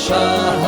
ሻሃ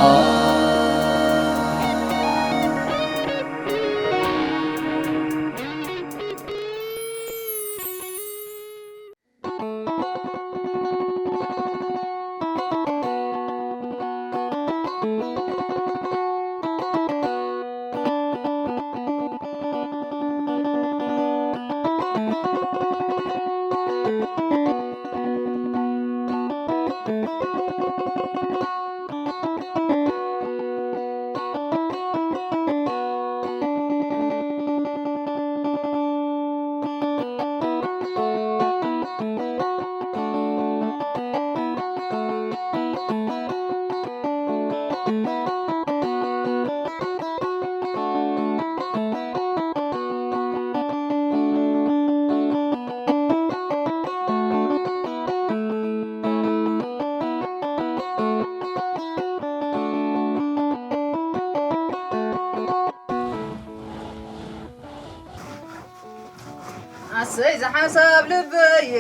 ኣሰይ ዝሓሳብ ልበየ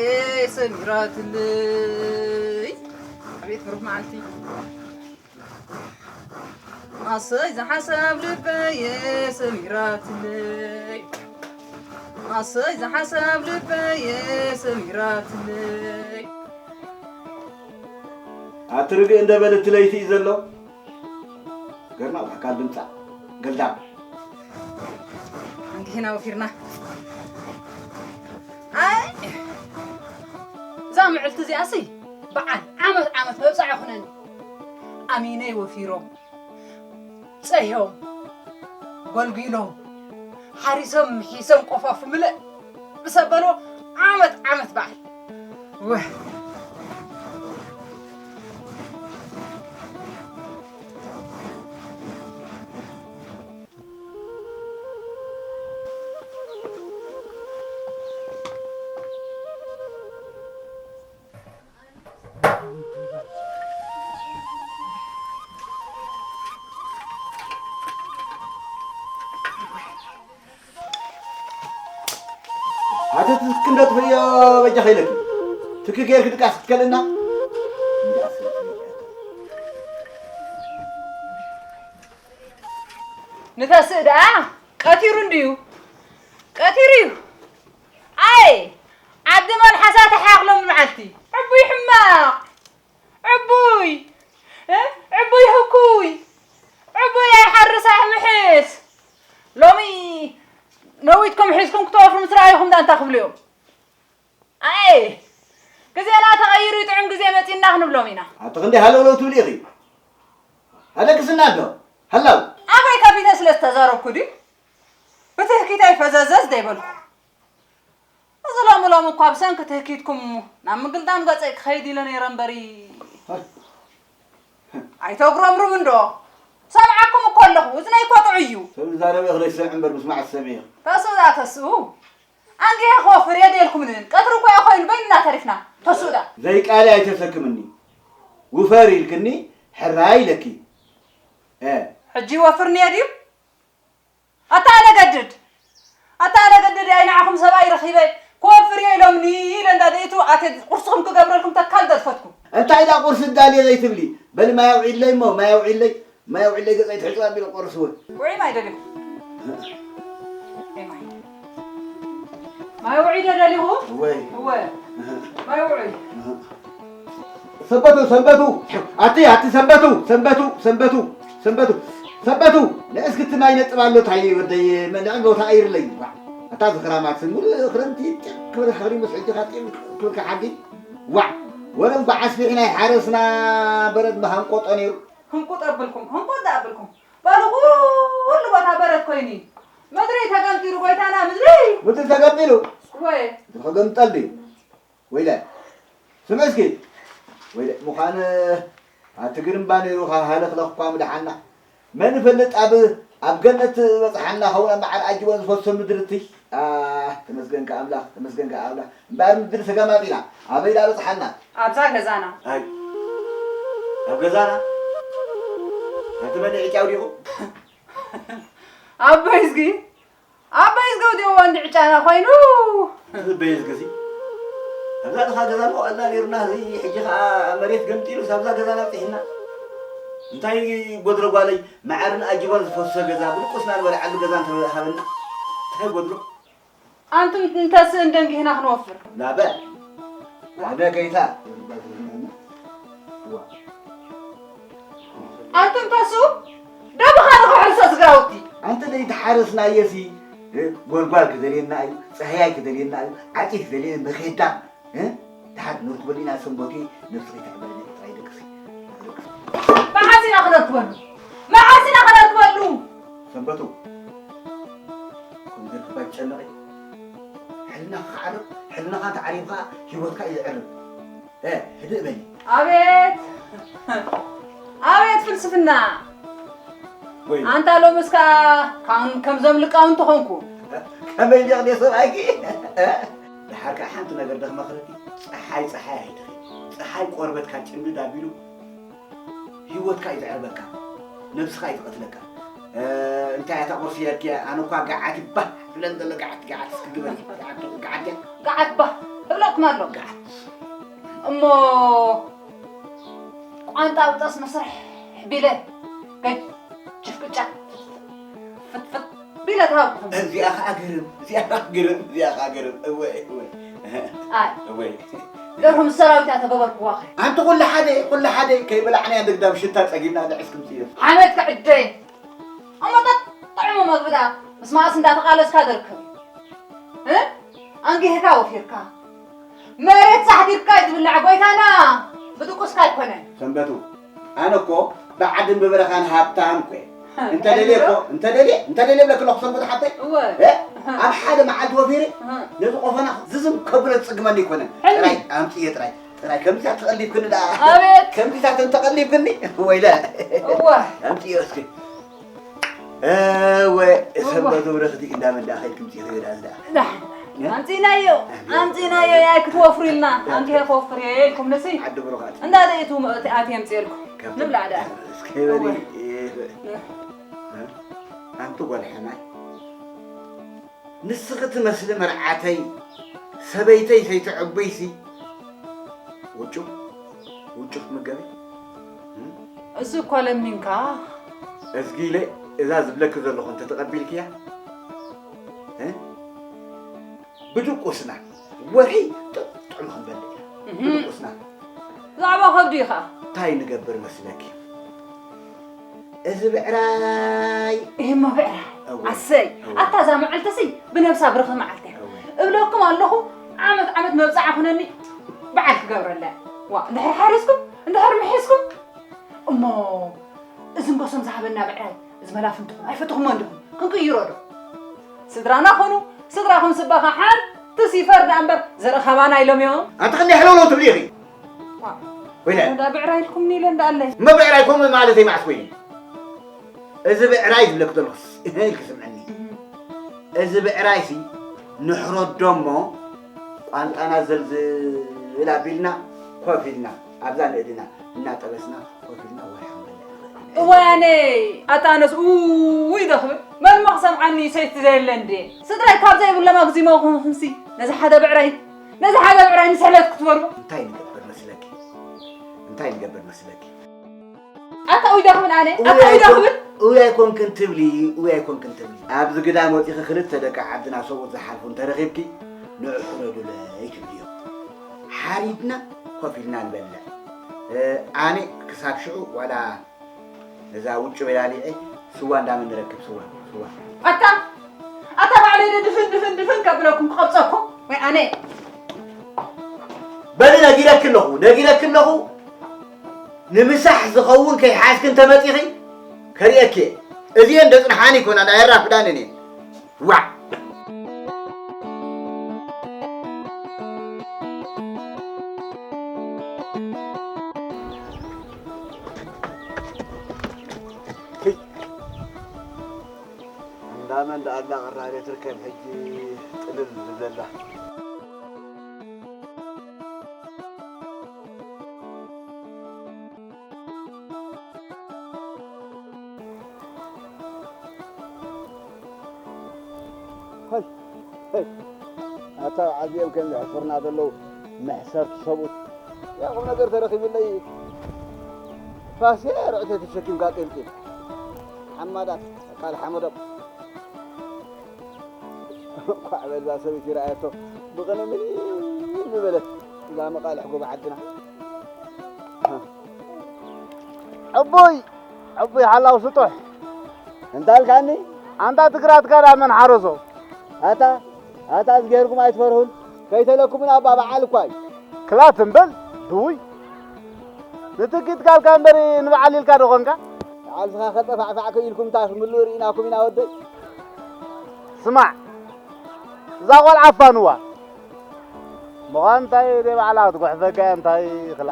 ሰሚራትለይ። ኣቤት ብሩኽ መዓልቲ። ኣሰይ ዝሓሳብ ልበየ ሰሚራትለይ። ኣሰይ ዝሓሳብ ልበየ ሰሚራትለይ። ኣቲ ርግእ እንደ በል እቲ ለይቲ እዩ ዘሎ። ገርና ብሕካል ድምፃ ገልዳም። እንዲህና ወፊርና። ኣይ፣ እዛ ምዕልቲ እዚኣሲ በዓል ዓመት ዓመት መብፅዓ ይኹነኒ። ኣሚነይ ወፊሮም፣ ፀህዮም፣ ጎልጒሎም፣ ሓሪሶም፣ ምሒሶም፣ ቆፋፉ ምልእ ምስ ኣበልዎ ዓመት ዓመት በዓል። ወ- ኣቲ ትክንዶ ትፍዮ በጃ ኸይለኪ። ትኪ ጌርኪ ድቃስ ክትከልና። ንተስእ ደኣ ቀቲሩ እንድዩ። ቀቲሩ እዩ። ኣይ፣ ዓዲ መልሓሳ ተሓኽሎም መዓልቲ። ዕቡይ ሕማቕ። ዕቡይ፣ እ? ዕቡይ ህኩይ። ዕቡይ ኣይሓርስ ኣይምሕስ። ሎሚ ነዊትኩም ሒዝኩም ክትወፍሩ ምስ ረኣዩኹም ደኣ እንታይ ክብሉ እዮም? ኣይ፣ ግዜና ተቐይሩ እዩ፣ ጥዑም ግዜ መጺእና ክንብሎም ኢና። ኣቲ ክንደይ ሃለውለው ትብሊ ኢኺ? ኣለክስና ኣሎ። ሃላው። ኣፈይ ከፊተ ስለ ዝተዛረብኩ ድዩ? ብትህኪተይ ፈዘዘዝ ደይበልኩ። እዚ ሎሚ ሎሚ እኳ ብሰንኪ ትህኪትኩም ናብ ምግልዳም ገጸይ ክኸይድ ኢለ ነይረ እምበሪ። ኣይተጉረምርሙ እንዶ። ሰምዓኩም እኮ ኣለኹ። እዝነይ እኮ ጥዑይ እዩ። ሰብ ዝዛረበ ክደይ ሰምዕ እምበር ምስማዕ ትሰምዒ ኢኺ። ተስኡ ደኣ ተስኡ። ኣንጊሀ ክወፍር የድልየልኩምን። ቀትሪ እኮ እዩ ኮይኑ በይንና ተሪፍና። ተስኡ ደኣ። ዘይቃልይ ኣይተሰክምኒ። ውፈር ኢልክኒ ሕራይ ኢለኪ። እ። ሕጂ ይወፍር እኒአ ድዩ? ኣታ ኣነ ገድድ፣ ኣታ ኣነ ገድድ፣ ኣይ ንዓኹም ሰብኣይ ረኺበ ክወፍር እየ ኢሎምኒ ኢለ እንዳ ደኢቱ ኣተ ቁርስኹም ክገብረልኩም ተካል ደርፈትኩም። እንታይ ኢላ ቁርሲ እንዳልየ ዘይትብሊ? በሊ ማይ ኣውዒለይ እሞ፣ ማይ ኣውዒለይ፣ ማይ ኣውዒለይ ገጸይ ትሕጽብ ኣቢለ ቆርስ እውን። ውዒ ማይ ደሊኹ። እየ ማይ። ማይ ውዒ ዶ ደሊኹ? ወይ። እወ። ማይ ውዒ። ሰንበቱ፣ ሰንበቱ፣ ኣቲ፣ ኣቲ ሰንበቱ፣ ሰንበቱ፣ ሰንበቱ፣ ሰንበቱ፣ ሰንበቱ፣ ንእስክቲ ናይ ነጥብ ኣሎ ታይ ወደይ፣ መ-፣ ንዕን ቦታ ኣይርለይ። ዋ፣ ኣታ ዝኽራማት ሙሉእ ክረምቲ ጢቕ ክብል ሓሪሙስ ሕጂ ኸዓ ጢቕ ክብል ክሓዲ። ዋ፣ ወረ እንኳዕ ኣስፊሕና ይሓረስና በረድ ምሃንቆጦ ነይሩ። ህንቁጥ ኣብልኩም፣ ህንቁጥ ኣብልኩም። በሉ ኩሉ ቦታ በረድ ኮይኑ እዩ። ምድሪ ተገምጢሉ ጎይታና ምድሪ። ምድሪ ተገምጢሉ? ወይ። ተገምጠል ድዩ? ወይለ፣ ስምዒ እስኪ። ወይለ፣ ምዃን ኣቲ ግርምባ ነይሩ፣ ሃለኽለኽ እኳ ምድሓና። መን ይፈልጥ፣ ኣብ፣ ኣብ ገነት በጽሓና ኸውን፣ ኣብ መዓር ኣጅቦን ዝፈሶ ምድሪ እቲ። ኣ፣ ተመስገንካ ኣምላኽ፣ ተመስገንካ ኣምላኽ። እምበኣር ምድሪ ተገማጢላ፣ ኣበይ ደኣ በጽሓና? ኣብዛ ገዛና። ኣይ፣ ኣብ ገዛና? ኣቲ መን ዕጫ ኣውዲቑ? ኣቦይ እዝጊ፣ ኣቦይ እዝጊ ኣውዲቑዎ እንዲ ዕጫና ኮይኑ። እዚ ኣቦይ እዝጊ እዚ፣ ኣብዛ ድኻ ገዛ መዋእልና ነይሩና፣ እዚ ሕጂ ኸዓ መሬት ገምጢሉ፣ ሳብዛ ገዛና ኣብጺሕና። እንታይ ጎድሮ ጓለይ፣ መዓርን ኣጅቦን ዝፈሶ ገዛ፣ ብድቁስና ንበልዓሉ ገዛ እንተሃበና እንታይ ጎድሮ? ኣንቱም እንተስእን ደንጊህና ክንወፍር። ናበ ኣነ ገይታ ኣንቱም ተስኡ ደብኻ ንኽሕርሶ ስጋውቲ። ኣንተ ዘይተሓረስናየሲ ጎልጓል ክደልየና እዩ፣ ጸህያይ ክደልየና እዩ፣ ዓፂድ ክደልየና መኼዳ። እ? ድሓር ንርክበሉ ኢና ሰንበቱ፣ ነብስኺ ተዕበለኒ ጥራይ ደቅሲ። መዓስ ኢና ክነርክበሉ? መዓስ ኢና ክነርክበሉ? ሰንበቱ፣ ከምዚ ክባይ ጨነቒ። ሕልናኻ ዓርብ፣ ሕልናኻ እንተዓሪብካ ህይወትካ እዩ ዝዕርብ። እ፣ ህድእ በሊ። ኣቤት! ኣቤት ፍልስፍና! ወይ ኣንታ ሎምስ ከኣ ካን-፣ ከምዞም ልቃውንቲ ኾንኩ። ከመይ ዲኺ ሰብኣይኪ? ድሓር ከኣ ሓንቲ ነገር ዶ ክመኽረኪ፣ ጸሓይ ጸሓይ ኣይትኺ። ጸሓይ ቆርበትካ ጭምድድ ኣቢሉ ህይወትካ እዩ ዘዕርበካ፣ ነብስኻ እዩ ዝቐትለካ። እ፣ እንታይ እያ እታ ቁርሲ ኢለኪ? ኣነ እኳ ገዓት ይባህ ብለን ዘሎ ገዓት፣ ገዓት እስኪ ግበሪ። ገዓት፣ ገዓት እያ። ገዓት ባህ እብለኩም ኣሎ። ገዓት። እሞ ቋንጣ ብጠስ መስርሕ ቢለ ገጅፍ ቅጫ ፍትፍት ቢለ ተሃብኩም። እዚኣ ኸዓ ግርም፣ እዚኣ ኸዓ ግርም፣ እዚኣ ኸዓ ግርም። እወ፣ እወ። ኣይ፣ እወ። ደርሆ ምስ ሰራዊታ ተገበርክዋ ኸ? ኣንቲ ኩሉ ሓደ፣ ኩሉ ሓደ ከይበላዕናያ ንግዳም ሽታ ጸጊብና ንዕስ ክምጽእ እዩ። ሓመድ ክዕደይ። እሞ ጠጥዕሙ መግቢ ደኣ ምስ መኣስ እንዳተቓለስካ ደርክብ። እ? ኣንጊህካ ወፊርካ። መሬት ሳሕቲርካ እዩ ዝብላዕ ጎይታና፣ ብድቁስካ ኣይኮነን። ሰንበቱ፣ ኣነ እኮ ብዓድን ብበረኻን ሃብታም እኮ እየ። እንተደልየ እኮ፣ እንተደልየ፣ እንተደልየ እብለኪ ኣለኹ ሰንበቱ ሓብተይ። እወ። እ? ኣብ ሓደ መዓልቲ ወፊረ፣ እህ። ነዚ ቆፈና ዝዝም ከብሎ ዝጽግመኒ ኣይኮነን። ሕልሚ። ጥራይ ኣምጽእዮ ጥራይ። ጥራይ ከምዚታት ተቐሊብክኒ ደኣ። ኣቤት። ከምዚታት እንተቐሊብክኒ፣ ወይለ። እወ። ኣምጽእዮ እስኪ። እወ፣ እወ። ሰንበቱ ብረኽቲ እንዳመን ደኣ ኸይድኪ ምጺእኺ ወደ ኣዚ ደኣ። ዳ-፣ እ? ኣምጺእናዮ፣ ኣምጺእናዮ፣ ያይ ክትወፍሩ ኢልና፣ ኣንተ ክወፍር እየ ኢልኩም ንሲ። ዓዲ ብሩኻት። እንዳ ደኢቱ መእቲ ኣትየ ኣምጺኤልኩም። ካብቶም ንብላዕ ደኣ። እስከ በሊ፣ እወ። እ፣ እ። እ? ኣንቲ ጓል ሕማይ። ንስኺ ትመስሊ መርዓተይ፣ ሰበይተይ ሰይተዐቦይሲ፣ ውጩ፣ ውጩ ክትምገቢ? እም? እሱ እኮ ለሚንካ። እዝጊ ኢለ እዛ ዝብለኪ ዘለኹ እንተተቐቢልክያ፣ እ? ብድቁስና፣ ወርሒ ጥዑም ክንበልዕ ኢና። እህም። ብድቁስና። ብዛዕባ ከብዲ ኢኻ። እንታይ ንገብር መስለኪ? እዚ ብዕራይ። እሞ ብዕራይ። እወ። ኣሰይ። እወ። ኣታ እዛ መዓልትሲ ብነብሳ ብርኺ መዓልቲ እያ። እወ። እብለኩም ኣለኹ፣ ዓመት ዓመት መብጽዓ ኩነኒ በዓል ክገብረላ። ዋ፣ እንድሕር ሓሪስኩም፣ እንድሕር ምሒዝኩም። እሞ እዚ ንጎሶም ዝሃበና ብዕራይ፣ እዚ መላፍንትኹም ኣይፈተኹሞ እንዲኹም። ክንቅይሮ ዶ? ስድራና ኹኑ፣ ስድራኹም ስባኻ ሓንቲ ሲፈር ደኣ እምበር ዘርኢ ካባና ኢሎም እዮም። ኣቲ ክንደይ ሕለውለው ትብሊ ኢኺ? ዋ። ወይለ። እንዳ ብዕራይ ኢልኩምኒ ኢለ እንዳ ኣለይ። እሞ ብዕራይ ከምኡ ማለተይ መዓስ ኮይኑ? እዚ ብዕራይ ዝብለኪ ዘለኹስ፣ እህ ኢልኪ ስምዕኒ። እህ። እዚ ብዕራይሲ ንሕረዶ እሞ ቋንጣና ዘልዝል ኣቢልና ኮፍ ኢልና ኣብዛ ንእድና እናጠበስና ኮፍ ኢልና ወርሒ ክንበልዕ ንኽእል ኢና። እዋይ ኣነ ኣታ ኣነስ ኡይ ዶ ክብል መን እሞ ክሰምዓኒ ሰይቲ ዘየለ እንዴ። ስድራይ ካብ ዘይብሎም ኣግዚሞ ኩንሲ ነዚ ሓደ ብዕራይ ነዚ ሓደ ብዕራይ ንስሕለት ክትበልዎ። እንታይ ንገብር መስለኪ? እንታይ ንገብር መስለኪ? ኣታ ኡይ ዶ ክብል ኣነ? ኣታ ኡይ ዶ ክብል? ኡይ ኣይኮንክን ትብሊ፣ ኡይ ኣይኮንክን ትብሊ። ኣብዚ ግዳም ወጺኺ ክልተ ደቂ ዓድና ሰብኡት ዝሓልፉ እንተረኺብኪ፣ ንዑ ሕረዱለይ ትብልዮ። ሓሪድና ኮፍ ኢልና ንበልዕ። እ፣ ኣነ ክሳብ ሽዑ ዋላ ነዛ ውጩ በላሊዐ ስዋ እንዳመን ንረክብ፣ ስዋ፣ ስዋ። ኣታ፣ ኣታ ባዕለይ ድፍን፣ ድፍን፣ ድፍን ከብለኩም ክቐብጸኩም ወይ ኣነ? በሊ ነጊረኪ ኣለኹ፣ ነጊረኪ ኣለኹ። ንምሳሕ ዝኸውን ከይሓዝኪ እንተመጺኺ ከርእየኪ እየ። እዚኤን ደጽንሓኒ ይኮና፣ ኣየራፍዳንን እየን። ዋዕ! እንዳመን ደኣ ኣላ ቀራሪ ትርከብ ሕጂ ጥልል ዘላ። ሀይ፣ ሀይ። ኣታ ዓብዮም ከም ዘሕፍርና ዘለዉ መሕሰርቲ ሰብኡት። ያ ቁም ነገር ተረኺቡለይ። ፋሴ ርዕተ ተሸኪምካ ቂልቂል። ሓማዳት፣ ኣካል ሓመዶም። እንኳዕ በልዛ ሰበይቲ ረኣየቶ። ብቕነ ምን ምበለት። እዛ መቓልሕ ጎብ ዓድና። ዕቡይ፣ ዕቡይ ሓላው ስጡሕ። እንታይ ኣልካኒ? ኣንታ ትግራትካ ዳ መን ሓረሶ? ኣታ፣ ኣታ እዝጌርኩም ኣይትፈርሁን። ከይተለኩምን ኣባ በዓል እኳ እዩ። ክላት እምበል ድውይ። ንትኪት ካልካ እምበር ንበዓል ኢልካ ዶ ኾንካ? በዓል ስኻ ከጠፋዕፋዕ ክኢልኩም ታስ ምሉእ ርኢናኩም ኢና ወደይ። ስማዕ፣ እዛ ቖልዓ ኣፋንዋ። ምዃን እንታይ ደይ ባዕላ ክትጉሕፈካ እያ እንታይ ክላ።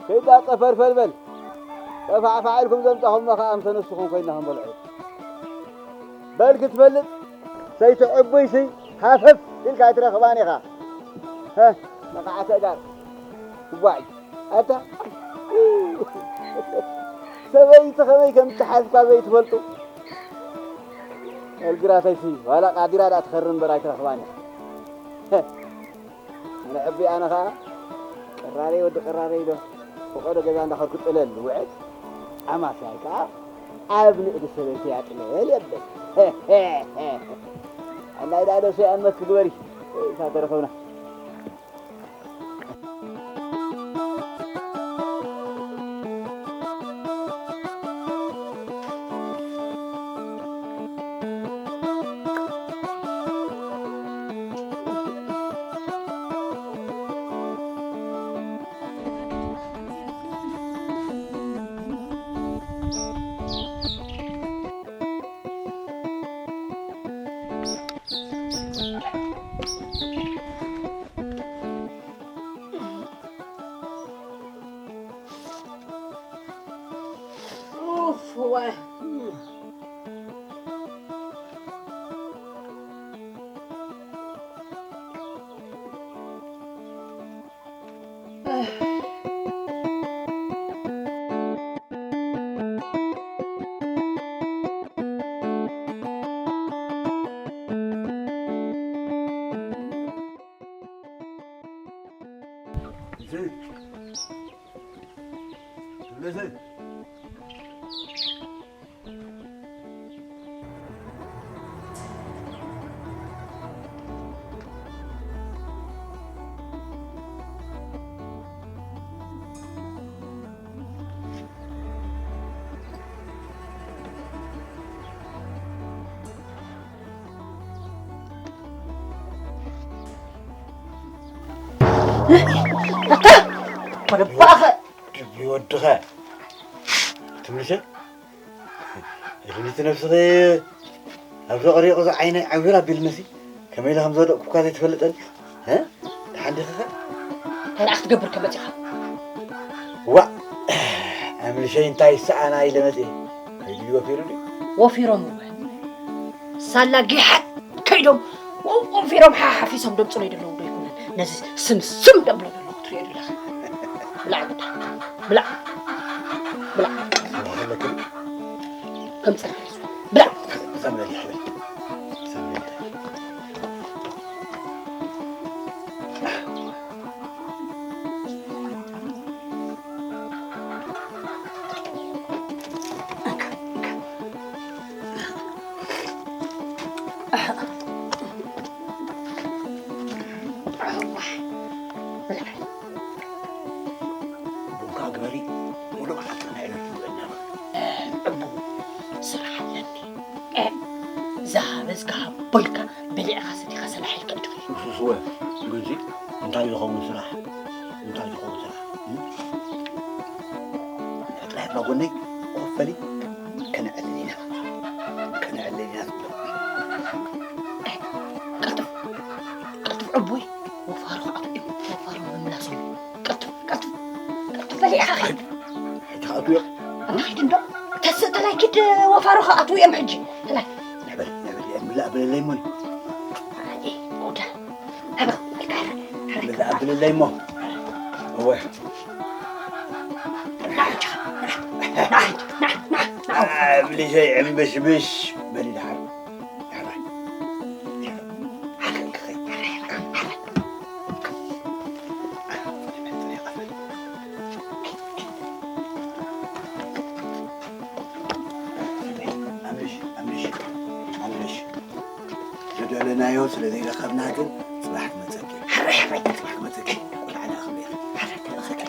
ከይዳ ጠፈር ፈልበል። ጠፋዕፋዕ ኢልኩም ዘምጻኹሞ ከኣ ምሰ ንስኹም ኮይና ክንበልዑ። በል ክትፈልጥ ሰይቲ ዕቡይሲ ሃፈፍ ኢልካ ኣይትረኽባን ኢኻ። ሀ፣ ነቓዓተ ጋር። ዋይ፣ ኣታ ሰበይቲ ከመይ ከም እትሓዝኳ ዘይትፈልጡ። ኣልግራተይሲ ዋላ ቃዲራ ዳ ትኸርም እምበር ኣይትረኽባን ኢኻ። ሀ፣ ኣነ ዕቢ ኣነ ኸኣ ቅራረይ ወዲ ቅራረይ ዶ ፈቐዶ ገዛ እንዳኸድኩ ጥለል ውዕል ኣማስያይ ከኣ ኣብ ንእዲ ሰበይተይ ኣጥለል የብል። ኣናይ ደኣ ዶ ሰይኣመት ክግበሪ እታ ተረኸብና። ኡፍ፣ ዋይ። ኣታ ወደ ባኸ ድቢ ወድኸ ትምልሰ እልሚቲ ነብስኺ ኣብ ዘቕሪቑ ዝዓይነ ዓዊር ኣቢልመሲ ከመይ ኢለ ከም ዝወደቕኩካ ዘይትፈልጠኒ እ? ደሓን ዲኺ ኸ? እንታይ ደኣ ክትገብር ከ መጺኻ? ዋእ! ኣምልሸይ እንታይ ይሰኣና ኢለ መጺኤ። ከይዱ እዩ ወፊሩ ድዩ? ወፊሮም እወ። ሳላ ጊሓት ከይዶም ወ-፣ ወፊሮም ሓሓፊሶም ደምጽሎ ይደለዉ ዶ ይኮነን? ነዚ ስምስም ደብሎ ዘለዉ ትሪኦ ዘለኻ። ብላዕ፣ ብላዕ፣ ብላዕ። ኣለክን? ከምጽእ። ብላዕ። ሰምረል ይሕበል። ሰምረል። ቡንካ ግበሪ፣ ሙሉእ መዓልቲ ናይ ዕለቱ ውዕልና። እቡ፣ ስራሕ ኣለኒ። እብ፣ ዝሃበዝካ ሃቦ ኢልካ በሊዕኻ ሰቲኻ ሰላሕ ኢልካ ኢድኺ። እሱስ እወ፣ ግንሲ እንታይ ዝኸውን ስራሕ? እንታይ ዝኸውን ስራሕ? እም? ጥራይ እባ ጎነይ ኮፍ በሊ፣ ከነዕልል ኢና። ከነዕልል ኢና። ቀልጥፍ፣ ቀልጥፍ ዕቡይ፣ ወፋሮ ክኣትዉ እዮም፣ ወፋሮ ምምላሶም። ቀልጥፍ፣ ቀልጥፍ፣ ቀልጥፍ በል ኢኻ ኸይድ። ሕጂ ክኣትዉ እዮም። ኣታ ኸይድ እንዶ፣ ተስ-፣ ተላይ ኪድ ወፋሮ ክኣትዉ እዮም ሕጂ። ተላይ። ንሕበል፣ ንሕበል፣ እየ ምላእ በለለይ እሞኒ። ኣይ፣ ጉዳ። ሃባ፣ ሃባ፣ ሃባ። ምላእ በለለይ እሞ። እወ። ና ሕጂ፣ ና፣ ና ሕጂ፣ ና፣ ና፣ ና። ኣብ ልጀይ ዕምብሽብሽ በሊ ደሓር። ሓባይ። ሓባይ። ሓባይ። ናዮ ስለ ዘይረኸብና ግን ጽባሕ ክመጸኪ። ሕራይ፣ ሕራይ። ጽባሕ ክመጸኪ። ቁልዓ ደኣ ክብለኪ። ሕራይ፣ ተረኸብኪ።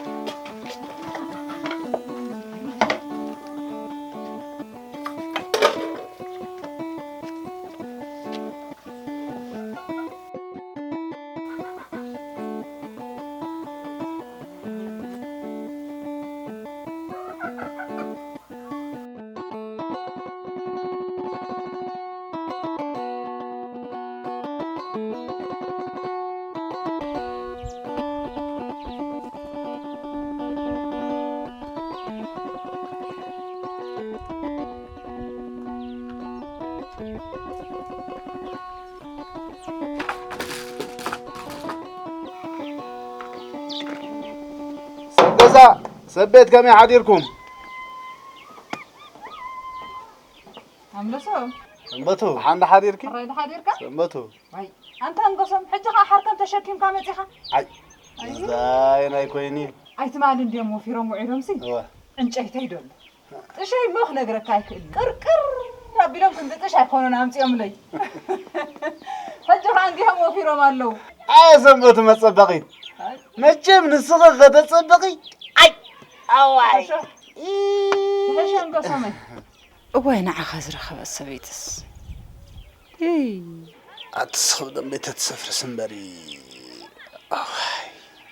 ሰብ ገዛ፣ ሰብ ቤት ከመይ ሓዲርኩም? ኣምለሶ። ሰንበቱ፣ ሓንዳ ሓዲርኪ? ሕራይ ዶ ሓዲርካ? ሰንበቱ። ዋይ፣ ኣንታ ኣንገሶም፣ ሕጂ ኸኣ ሓርከም ተሸኪምካ መጺኻ? ኣይ፣ ኣይ። እዛ የናይ ኮይኒ? ኣይ፣ ትማሊ እንድዮም ወፊሮም ውዒሎምሲ። እወ። ዕንጨይተይ ደሎ። ጥሸይ እሞ ክነግረካ ኣይክእልን። ቅርቅር ኣቢሎም ክንዲ ጥሽ ኣይኮኑን ኣምጺኦምለይ። ሕጂ ኸኣ እንዲሆም ወፊሮም ኣለዉ። ኣየ ሰንበቱ መጸበቒት። ኣይ። መቸም ንስኺ ከተጸብቒ። ኣይ፣ ኣዋይ። ሕሾ። ኢ- ሕሾ ኣንገሶመይ። እዋይ፣ ንዓኻ ዝረኸበት ሰበይትስ። እይ። ኣቲ ስኽብ ደንበይ ተትሰፍርስ እምበሪ። ኣዋይ።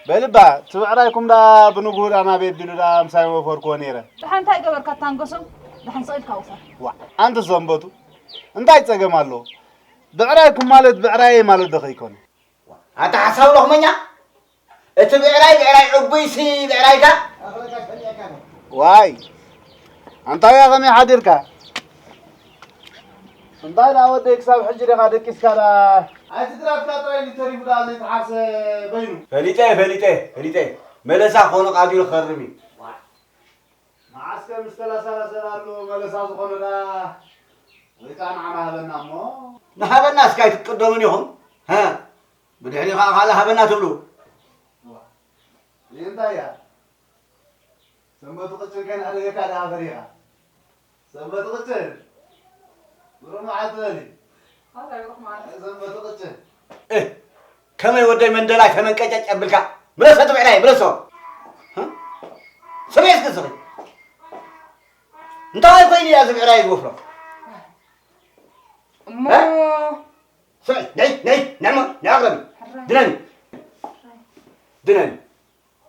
በልባ፣ እቲ ብዕራይኩም ደኣ ብንግሁ ደኣ ናበይ ኣቢሉ ደኣ ምሳይ ወፈርክዎ ነይረ። ደሓን እንታይ ገበርካ ኣታ ኣንገሶም? ደሓን ስቕ ኢልካ ውፈር። ዋእ፣ ኣንቲ ሰንበቱ፣ እንታይ ጸገም ኣለዎ? ብዕራይኩም ማለት ብዕራየይ ማለት ዶ ከይኮነ? ኣታ ሓሳብ ሎኽመኛ፣ እቲ ብዕራይ ብዕራይ ዕቡይሲ ብዕራይካ። ዋይ፣ ኣንታውያ ከመይ ሓዲርካ? እንታይ ደኣ ወደይ ክሳብ ሕጂ ዲኻ ደቂስካ ደኣ? ኣይ፣ እቲ ግራትካ ጥራይ እንድዩ ተሪፉ ደኣ ዘይተሓርሰ በይኑ። ፈሊጠ፣ ፈሊጠ፣ ፈሊጠ። መለሳ ክኾኖ ቃዲሩ ክኸርም እዩ። መዓስ ከ ምስ ተላሳላሰ ኣሎ መለሳ ዝኾነ ደኣ ወይ ከዓ ንዓና ሃበና እሞ። ንሃበና እስከ ኣይትቅደሙን ኢኹም? ሃ? ብድሕሪ ከዓ ካልእ ሃበና ትብሉ። እንታይ እያ? ሰንበቱ ቅጭን ከይነሕደገካ ደኣ ፈሪኻ። ሰንበቱ ቅጭን። ብሩኽ መዓልቲ በሊ። ሰንበቱ ቅጭን። እህ፣ ከመይ ወደይ መንደላይ ተመንቀጨጭ ኣብልካ? ምለሶ ትብዕላይ፣ ምለሶ። ህ? ስምዒ እስኪ ስኺ። እንታይ ኮይኑ እያ እዚ ብዕራይ ዝወፍሮ? እሞ እ? ስምዒ፣ ነይ፣ ነይ፣ ነይ፣ ነይ፣ ኣቕረቢ። ሕራይ። ድነኒ። ድነኒ።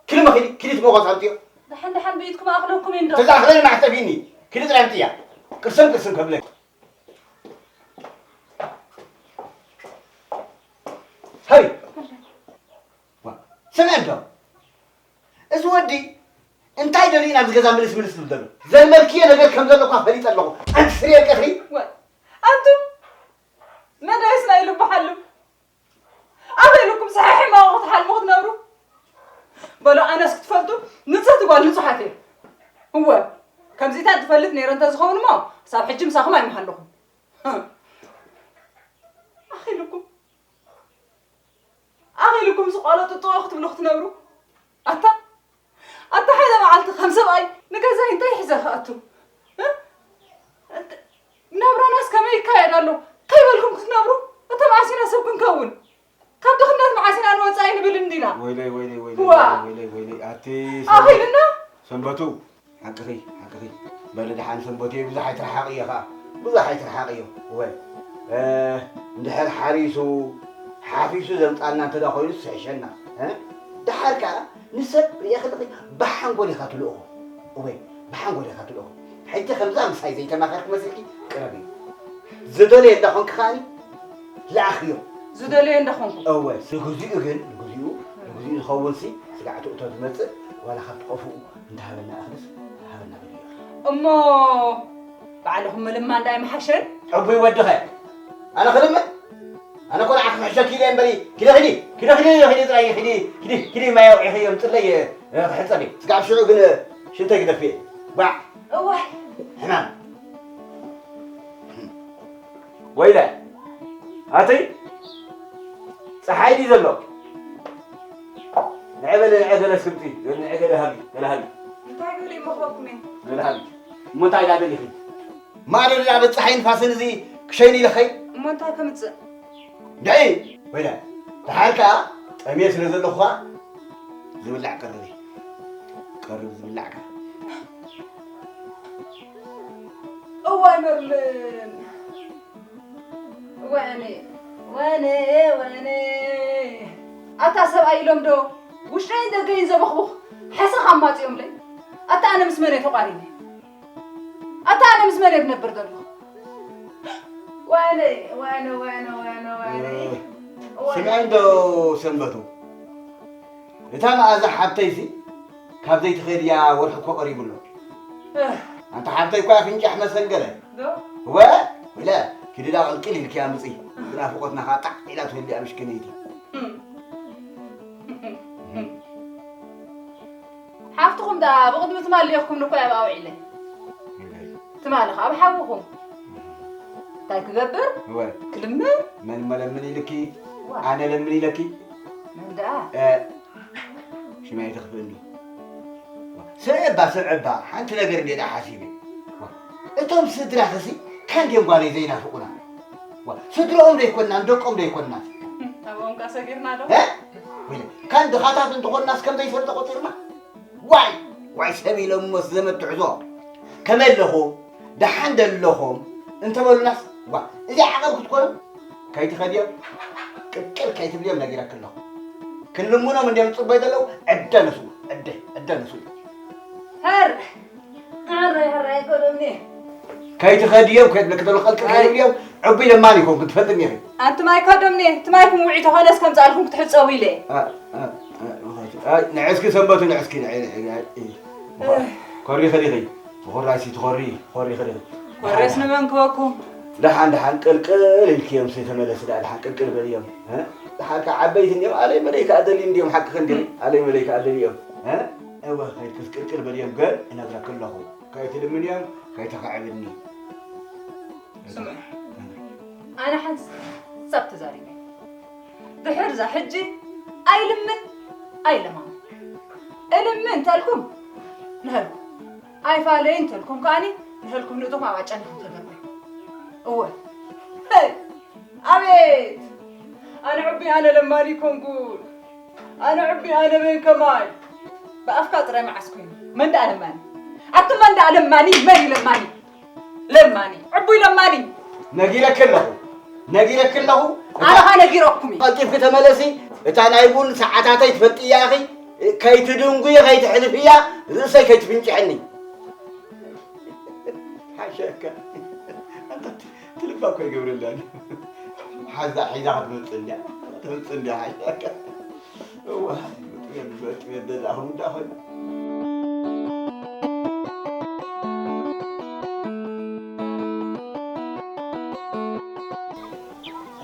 ክሊ መኺሊ፣ ክሊ ትመጓጽ ኣምጥዮ። ደሓን ደሓን ብኢድኩም ኣኽለኩም እንዶ። ተዛኽለኒ ማሕተብ ይኒ። ክሊ ጥራይ ኣምጥያ። ቅርስን ቅርስን ከብለኪ። ሃይ። ዋ፣ ስምዒ እንዶ። እዚ ወዲ እንታይ ደልዩ ናብዚ ገዛ ምልስ ምልስ ዝብል ዘሎ? ዘልመልክዮ ነገር ከም ዘሎ እኳ ፈሊጠ ኣለኹ። ኣንቲ ስርየት ቀትሪ። ወ-፣ ኣንቱም መዳይስ ናይ ልቡ ሓልም። ኣበይ ኢልኩም ሰሓሕ ሕማቕ ክትሓልሙ ክትነብሩ? በሉ ኣነስ ክትፈልጡ ንጽህቲ ጓል ንጹሓት እየ። እወ፣ ከምዚታት ዝፈልጥ ነይረ እንተዝኸውን እሞ ክሳብ ሕጂ ምሳኹም ኣይምሃለኹን። ህም። ኣኺልኩም፣ ኣኺልኩም ዝቋለጡ ጥዑ ክትብሉ ክትነብሩ? ኣታ ኣታ ሓደ መዓልቲ ከም ሰብኣይ ንገዛይ እንታይ ሒዘ ክኣቱ? እ? እንት-፣ ናብራናስ ከመይ ይካየድ ኣሎ? ከይበልኩም ክትነብሩ? እተ መዓስ ኢና ሰብ ክንከውን? ካብ ድኽነት መዓስ ኢና ንወጻኢ ንብል እንዲና? ወይለይ፣ ወይለይ፣ ወይለይ፣ ዋ! ወይለይ፣ ወይለይ፣ ኣቲ ኣኺልና? ሰንበቱ፣ ሓቅኺ፣ ሓቅኺ። በሊ ደሓን ሰንበቱ፣ ብዙሕ ኣይትርሓቕዮ ኸኣ። ብዙሕ ኣይትርሓቕዮ። እወ፣ እ፣ እንድሕር ሓሪሱ፣ ሓፊሱ ዘምጻልና እንተ ደኣ ኮይኑስ ይሕሸና። እ? ደሓር ከኣ ንሰብ ርእየ ከለኺ ብሓንጎል ኢኻ ትልእኾ። እወ፣ ብሓንጎል ኢኻ ትልእኾ። ሕጂ ከምዛ ምሳይ ዘይተማኸርኪ መሲልኪ ቅረብዮ። ዝደልዮ እንዳ ኾንኪ ከኣኒ ለኣኽዮ። ዝደልዮ እንዳ ኾንኩ። እወ፣ ንግዚኡ ግን፣ ንግዚኡ፣ ንግዚኡ ዝኸውንሲ ስጋዕ ትእቶ ዝመጽእ ዋላ ካብ ትቐፍኡ እንተሃበና እኽልስ ሃበና በልዮ። እሞ ባዕልኹም ምልማን ዳኣ ኣይምሓሸን? ዕቡይ ወድኸ፣ ኣነ ክልምን? ኣነ እኮ ንዓኺ ክሕሸኪ ኢለ እምበሪ፣ ኪዲ፣ ኪዲ፣ ኪዲ፣ ኪዲ፣ ኪዲ፣ ጥራይ ኪዲ፣ ኪዲ፣ ኪዲ፣ ማይ ኣውዒኺ የምፅለይ፣ እ፣ ክሕፀብ እየ። ስጋብ ሽዑ ግን ሽንተይ ግደፍየ። ባዕ። እዋይ። ሕማም። ወይለ፣ ኣቲ፣ ፀሓይ ድዩ ዘሎ? ንዐ በለ፣ ንዐ ገለ ስምቲ፣ ንዐ ገለ ሃቢ፣ ገለ ሃቢ። እንታይ ገለ ይመኽረኩም እየ? ገለ ሃቢ። እሞ እንታይ ኢላ ደሊኺ? ማዕዶ ድኣ በቲ ጸሓይ ንፋስን እዚ ክሸይን ኢለ ኸይ? እሞ እንታይ ከምጽእ? ደይ ወይለ፣ ደሓር ከኣ ጠምየ ስለ ዘለኹ ከኣ ዝብላዕ ቀርብ እዩ። ቀርብ ዝብላዕ ከኣ። እዋይ መርልን። ወይኔ፣ ወይኔ፣ ወይኔ። ኣታ ሰብኣይ ኢሎም ዶ ውሽጠይን ደገይን ዘበኽቡኽ ሕሰኽ ኣማጺኦምለይ? ኣታ ኣነ ምስ መን እየ ተቋሪነ? ኣታ ኣነ ምስ መን እየ ዝነብር ዘለኹ? ወይኔ፣ ወይኔ፣ ወይኔ፣ ወይኔ፣ ወይኔ። ወይኔ። ስምዒ እንዶ ሰንበቱ። እታ መኣዛ ሓብተይሲ ካብ ዘይትኸይድ እያ፣ ወርሒ እኮ ቀሪቡ ኣሎ። እህ። ኣንታ ሓብተይ እኳ ፍንጫሕ መሰንገለ። ዶ? ወ-፣ ወለ፣ ኪዲ ዳ ቅልቅል ኢልኪ ኣምጺ። ብናፍቆትና ኸዓ ጣዕ ኢላ ትህሉ እያ፣ ምሽክነይቲ። እም። ሓፍትኹም ደኣ ብቕድሚ ትማሊ ኢኹም ንኮ ኣብ ኣውዒለ። ትማሊ ኸዓ ኣብ ሓውኹም። እንታይ ክገብር? እወ። ክልምን? መን መለምን ኢልኪ? ዋ። ኣነ ለምን ኢለኪ? መን ደኣ? እ፣ ሽማይ ተኽፍእኒ። ስምዕባ፣ ስምዕባ፣ ሓንቲ ነገር እንዴ ደኣ ሓሲበ። እቶም ስድራኽሲ ካንዴም ጓለይ ዘይናፍቁና? ዋ፣ ስድርኦም ዘይኮንናን ደቆም ዘይኮንናን? ኣብኦም ከኣ ሰጊርና ዶ? እ? ወይለ፣ ካን ድኻታት እንተኾንናስ ከም ዘይፈልጦ ቆጺርና? ዋይ፣ ዋይ፣ ሰብ ኢሎምስ ዘመድ ትሕዞ። ከመይ ኣለኹም? ደሓን ዶ ኣለኹም? እንተበሉናስ፣ ዋ፣ እዚኣ ዓቐብ ክትኮኑ? ከይትኸድዮም፣ ቅቅል ከይትብልዮም ነጊረኪ ኣለኹ። ክንልምኖም እንድዮም ዝጽበዩ ዘለዉ፣ ዕደ ንሱ፣ ዕደ፣ ዕደ ንሱ። ሀር፣ ሀራይ፣ ሀራይ፣ ኮሎምኔ። ከይትኸድዮም፣ ከይትብለኪ ተሎ፣ ቅልቅል ኣይ። ከይትብልዮም፣ ዕቡይ ለማኒ ኢኹም፣ ክትፈልጥኒ ኢኺ። ኣንቱም ኣይኮዶምኔ፣ ትማይኩም ውዒ ተኾነስ ከምጻልኩም ክትሕጸቡ ኢለ። ኣ፣ ኣ፣ ኣ፣ ኣ፣ ንዕስኪ ሰንበቱ፣ ንዕስኪ፣ ንዕ-፣ ንዕ-፣ ንዕ-፣ ኮሪ ኸዲኺ፣ ብኾራይሲ ትኾሪ፣ ኮሪ ኸዲኺ። ኮሬስ ንመን ክበኩም? ደሓን፣ ደሓን፣ ቅልቅል ኢልክዮም፣ ሲ ተመለሲ፣ ደኣ ደሓን ቅልቅል በልዮም። እ? ደሓን ከ ዓበይቲ እንድዮም፣ ኣለይ መለይ ከኣ ደልዩ እንድዮም፣ ሓቅኺ እንድዮም፣ ኣለይ መለይ ከኣ ደልዮም። እ? እወ፣ ከይድክስ ቅልቅል በልዮም፣ ግን እነግረኪ ኣለኹ። ከይትልምንዮም፣ ከይተኸዕብኒ። ስምዑ፣ ኣነ ሓንሳብ ተዛሪበ። ድሕር እዛ ሕጂ ኣይልምን ኣይለማምን። እልምን እንተልኩም ንሀልኩም፣ ኣይፋለይ እንተልኩም ከኣኒ ንሀልኩም ንእቶም ኣብ ኣጨንኹም ተደርበዩ። እወ፣ ሄይ! ኣቤት! ኣነ ዕቡይ ኣነ ለማኒ ኮንኩ። ኣነ ዕቡይ ኣነ መን ከማይ። ብኣፍካ ጥራይ መዓስ ኮይኑ? መን ደኣ ለማኒ? ኣቱም መን ደኣ ለማኒ? መን እዩ ለማኒ? ለማኒ። ዕቡይ ለማኒ። ነጊረኪ ኣለኹ። ነጊረኪ ኣለኹ። ኣነ ኸኣ ነጊረኩም እዩ። ቀልጢፍኪ ተመለሲ። እታ ናይ ቡን ሰዓታተይ ትፈልጥያ ኢኺ። ከይትድንጉዪ፣ ከይትሕልፍያ፣ ርእሰይ ከይትፍንጭሐኒ። ሓሸካ። ኣንታ ትልባ እኮ ይገብረላኒ። ሓዛ ሒዛ ክትመጽእ እንድያ። ትመጽእ እንድያ ሓሸካ። እዋ፣ መጥበብ፣ መጥበብ ደላ ኣሁን እንዳ ኾይና።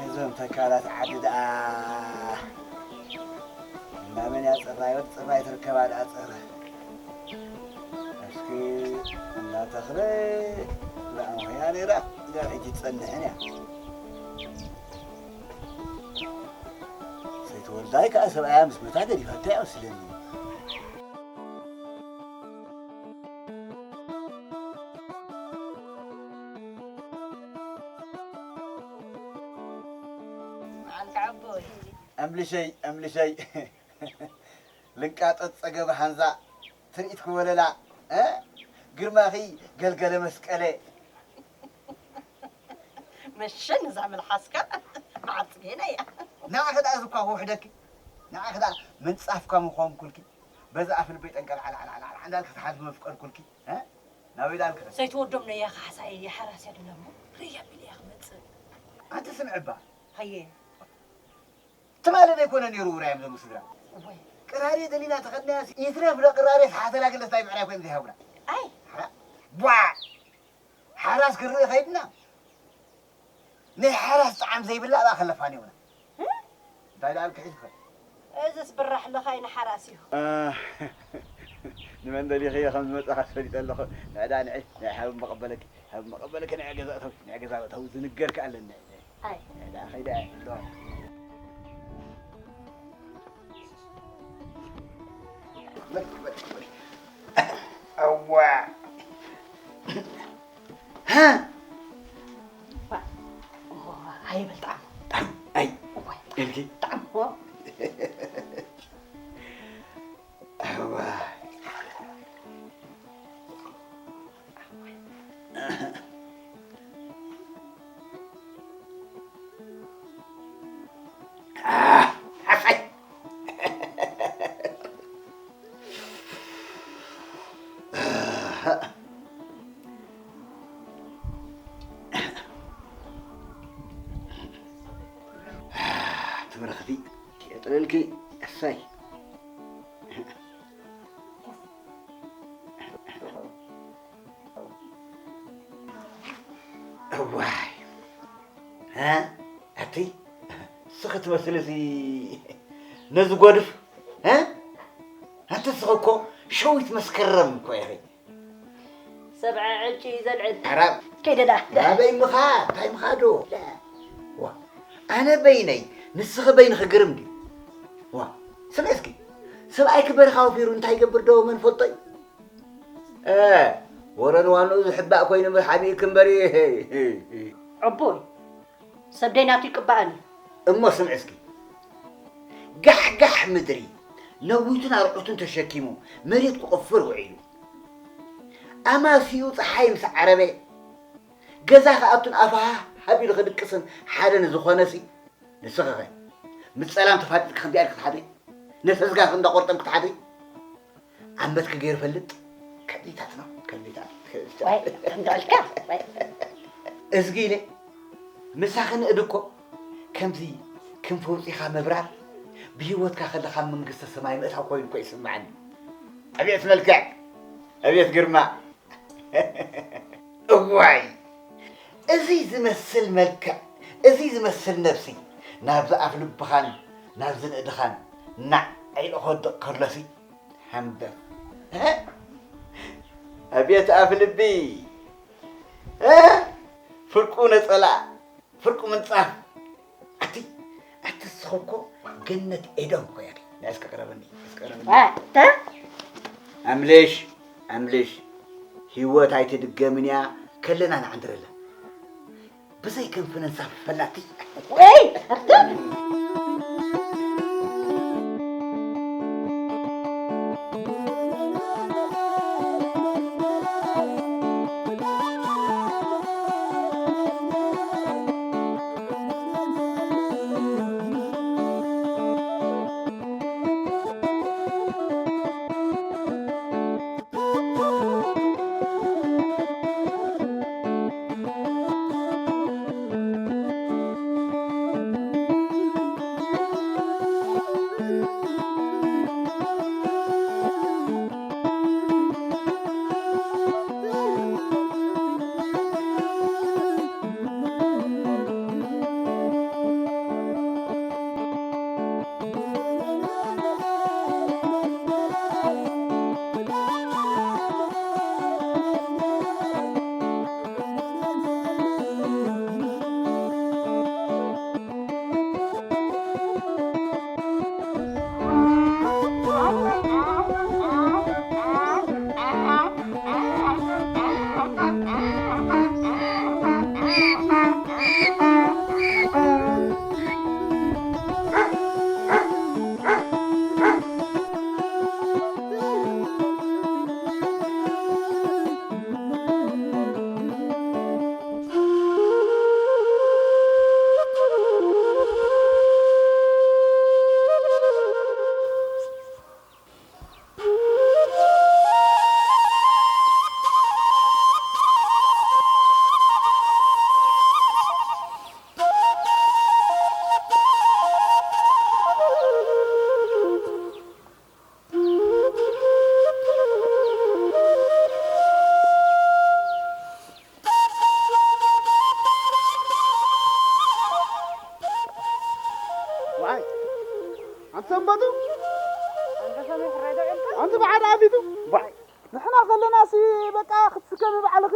እዞም ተካላት ዓዲ ደኣ እንዳመን እያ ጽራይ ወድ ጽራይ ትርከባ ደኣ ጸረ። እስኪ እንዳ ተኽለ ደኣ ሞያ ነይራ፣ እዛ ሕጂ ትጸንሕን እያ። ሰይቲ ወልዳይ ከኣ ሰብኣያ ምስ መታ ገዲፋታ እያ መስለኒ። መዓልካ ዓቦይ። ኣምልሸይ፣ ኣምልሸይ። ልንቃጠጥ ጸገብ ሓንዛ፣ ትርኢት ክወለላ፣ እ? ግርማኺ ገልገለ መስቀለ። መሸን እዛ መልሓስካ መዓር ጽጌና እያ። ንዓኺ ደኣ ዝኳ ክውሕደኪ፣ ንዓኺ ደኣ ምንጻፍካ ምኾንኩልኪ፣ በዛ ኣፍ ልበይ ጠንቀል ዓል ዓል ዓል ዓል እንዳልኪ ክትሓልፊ መፍቀድኩልኪ፣ እ? ናበይ ደኣ ልክዕት? ዘይትወዶም ነያ ካሕሳየ እያ ሓራስ እያ ድብላ እሞ ርእያ ኣቢለ እያ ክመጽእ። ኣንቲ ስምዕባ። ሃየ። ትማሊ ዘይኮነ ነይሩ ውራዮም ዘም ስድራ። እወ። ቅራሬ ደሊና ተኸድናያስ ይትረፍ ዶ ቅራሬ ሰሓተላ ግለስ ናይ ምዕራይ ኮይን ዘይሃቡና። ኣይ። ሓ-፣ ቧዕ! ሓራስ ክርኢ ከይድና። ናይ ሓራስ ጣዕም ዘይብላ ኣብኣ ከለፋን የብላ። እም? እንታይ ደኣ ክሒዝካ? እዝስ ብራሕ ለኻይ ንሓራስ እዩ። እ፣ ንመን ደሊኽዮ ከም ዝመጻኻ ፈሊጠ ኣለኹ። ንዕዳ ንዒ፣ ንዒ ሓብ መቐበለኪ፣ ሓብ መቐበለኪ፣ ንዒ ገዛ እተው፣ ንዒ ገዛ እተው፣ ዝንገር ከኣ ኣለኒ። ኣይ። ንዕዳ ኸይዳ እየ፣ ዶ። በል፣ በል፣ በል። እዋ። ሃ? ሃ? ዋ፣ ሃየ በል ጣዕሙ። ጣዕሙ፣ ኣይ፣ ትመስል እዚ ነዚ ጎድፍ፣ እ? ኣንተ ንስኺ እኮ ሸዊት መስከረም እኮ ኢኺ። ሰብዓ ዕልቂ ዘልዕል። ኣራ ከይደ ደኣ። ኣበይ ምኻ? እንታይ ምኻ ዶ? ዋ፣ ኣነ በይነይ፣ ንስኺ በይንኺ ግርም ድዩ? ዋ፣ ስምዒ እስኪ፣ ሰብኣይኪ በረኻ ወፊሩ እንታይ ይገብር ዶ መን ፈልጦ እዩ? እ፣ ወረ ንዋንኡ ዝሕባእ ኮይኑ ሓቢእኪ እምበሪ። ዕቡይ፣ ሰብ ደይናቱ ይቅባእን እዩ። እሞ ስምዒ እስኪ፣ ጋሕጋሕ ምድሪ ነዊቱን ኣርዑቱን ተሸኪሙ መሬት ክቆፍር ውዒሉ፣ ኣማስይኡ ጸሓይ ምስ ዓረበ፣ ገዛ ክኣቱን ኣፋሃህ ሃቢሉ ክድቅስን ሓደ ንዝኾነሲ፣ ንስኺኸ ምስ ጸላም ተፋጢጥኪ ክንደይ ኢልኪ ክትሓድሪ? ነብሰ ስጋኺ እንዳቆርጠምኪ ትሓድሪ? ዓመትኪ ገይሩ ፈልጥ? ከቢታት ነው፣ ከቢታት። ዋይ፣ ከምዳልካ፣ ዋይ። እዝጊ ኢለ፣ ምሳኺ ንእድ እኮ ከምዚ ክንፊ ኣውጺኻ ምብራር፣ ብህይወትካ ከለኻ መንግስተ ሰማይ ምእታው ኮይኑ እኮ ይስምዓኒ። ኣቤት መልክዕ! ኣቤት ግርማ! እዋይ! እዚ ዝመስል መልክዕ፣ እዚ ዝመስል ነብሲ፣ ናብዚ ኣፍ ልብኻን ናብዚ ንእድኻን ናዕ ኢሉ ክወድቕ ከሎሲ፣ ሃንደፍ። እ? ኣቤት ኣፍ ልቢ! እ? ፍርቁ ነጸላ፣ ፍርቁ ምንጻፍ። ኣቲ፣ ኣቲ ንስኺ እኮ ገነት ኤዶም እኮ ኢኺ። ናይ እስከ ቅረብኒ፣ እስከ ቅረብኒ። ዋ፣ ተ? ኣምልሽ፣ ኣምልሽ። ህይወት ኣይትድገምን እያ፣ ከለና ንዓንድረላ። ብዘይ ክንፊ ነንሳፍፈላ ኣቲ። ወይ፣ ኣርተ? ዋይ፣ ኣንቲ ሰንበቱ? ኣንተ ሰመይ ሕራይ ደው ኢልካ? ኣንቲ ብሓደ ኣቢቱ? ዋይ፣ ንሕና ከለናሲ በቃ ክትስከሚ ባዕልኺ።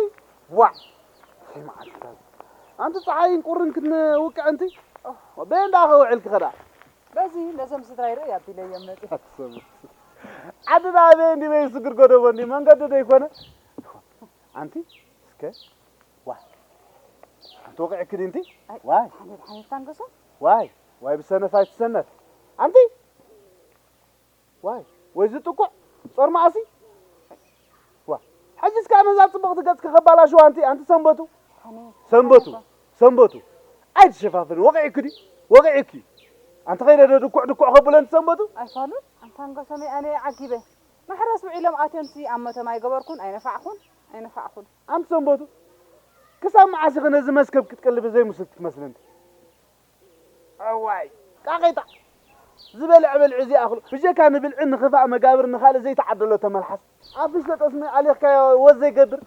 ዋይ፣ ከይ መዓልትታት። ኣንቲ ጸሓይን ቁርን ክትንውቅዕ ኣንቲ? ኦህ። በየን ደኣ ከውዕልኪ ኸዳ? በዚ ነዞም ስድራይ ርእይ ኣቢለዮም መጺ። ኣንቲ ሰንበቱ። ዓዲ ደኣ በየን ድዩ በየን ስግር ጎደቦ እንዲ መንገዲ ዶ ይኮነ? ኣንቲ እስከ ዋይ። ኣንቲ ወቂዕኪ ድዩ ኣንቲ? ኣይ፣ ዋይ። ሓኒት፣ ሓኒት ታንገሶ? ዋይ፣ ዋይ ብሰነፍ ኣይትሰነፍ። ኣንቲ ዋይ፣ ወይ ዝጥቁዕ ጾር መኣሲ። ዋ፣ ሕጂ እስከ ነዛ ጽብቕቲ ገጽኪ ከባላሽዋ ኣንቲ፣ ኣንቲ ሰንበቱ። ሓኒት፣ ሰንበቱ፣ ሓኒት። ሰንበቱ። ኣይትሸፋፍኒ፣ ወቂዕኪ ድዩ? ወቂዕኪ። ኣንቲ ከይደ ዶ ድኩዕ ድኩዕ ከብሎ ኣንቲ ሰንበቱ? ኣይፋሉን፣ ኣንታ ኣንገሶመይ ኣነ ዓጊበ። ማሕረስ ውዒሎም ኣትዮምሲ ኣብ ሞቶም ኣይገበርኩን፣ ኣይነፋዕኩን፣ ኣይነፋዕኩን። ኣንቲ ሰንበቱ፣ ክሳብ መዓስ ኢኺ ነዚ መስከብ ክትቅልቢ ዘይምስልቲ ትመስሊ ኣንቲ? ኣዋይ፣ ቃቒጣ! ዝበልዐ በልዑ ዘይኣኽሎ። ብጀካ ንብልዒ ንኽፋእ መጋብር ንኻልእ ዘይተዓደሎ ተመልሓስ። ኣፍሽ ተጠስሚ ኣሊኽካዮ ወዝ ዘይገብር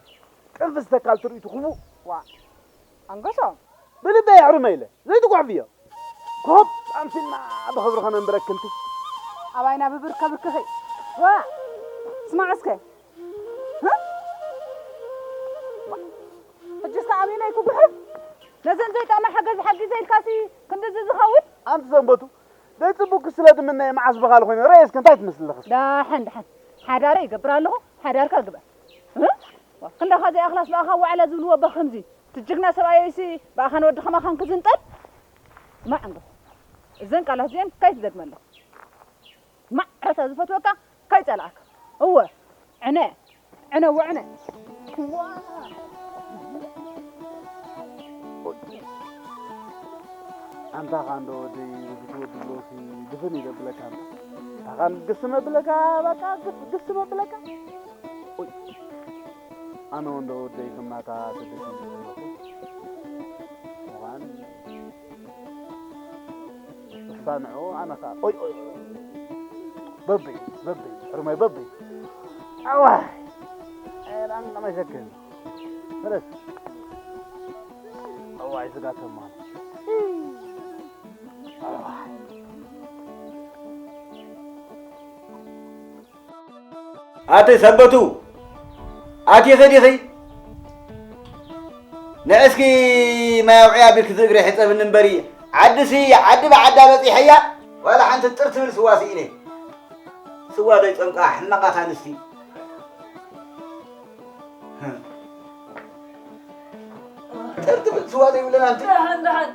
ቅንፍዝ ተካል ትርኢቱ ክፉእ። ዋ፣ ኣንገሶም። ብልበይ የሕርመ ኢለ ዘይትጓሕፍዮ። ኮብ ኣንፊና ብኽብሪ ከነንብረክንቲ። ኣባይና ብብርከ ብርከኸይ። ዋ! ስማዕ እስከ። እ? ሕጂ እስከ ኣበየናይ ክጉሕፍ? ነዘን ዘይጠቕማ ሓገዝ ሓጊዘ ኢልካሲ ክንድዚ ዝኸውን? ኣንቲ ሰንበቱ፣ ዘይጽቡቅኪ ስለ ድምነየ መዓስ ብኻሊ ኮይነ ረእየ እስከ እንታይ ትመስሊ ኣለኺ? ዳሓን፣ ዳሓን። ሓዳረ ይገብር ኣለኹ፣ ሓዳርካ ግበር። እ? ዋ፣ ክንዳኻ ዘይኣኽላስ ብኣኻ ዋዕላ ዝብልዎ እባ ከምዚ። እቲ ጅግና ሰብኣየይሲ ብኣኻን ወዲ ከማኻን ክዝንጠል? ማዕ እንዶ። እዘን ቃላት እዚአን ከይትደግመለኹ። ማዕረታ ዝፈትወካ ከይጸላእካ። እወ፣ ዕነ፣ ዕነ ወዕነ። ኣንታ ኻንዶ ወደይ፣ እዚ ወዲ ብሎሲ ድፍን ይደብለካ። ኣንታ ኻን ግስም ኣብለካ፣ በቃ ግስ-፣ ግስም ኣብለካ። ኦይ፣ ኣነ ወንዶ ወደይ ግማታ ትድፍን ይደብለኩ። እዋን እሳ ንዑ ኣነ ኸዓ ኦይ ኦይ ኦይ። በበይ በበይ ሕርመይ በበይ። ኣዋይ። ኤራን ከመይ ሸክን። ፈረስ። ኣዋይ ስጋ ተማን። ኣዋይ። ኣቲ ሰበቱ፣ ኣቲኺ ዲኺ? ንዕስኪ ማይ ኣውዕያ ቢልኪ ዝእግሪ ሕጸብኒ እምበሪ፣ ዓድሲ ዓዲ ብዓዳ በጺሐያ፣ ዋላ ሓንቲ ጥር ትብል ስዋ ስኢነ። ስዋ ዘይጸምቃ ሕማቃት ኣንስቲ። ጥር ትብል ስዋ ዘይብለን ኣንቲ። ደሓን፣ ደሓን።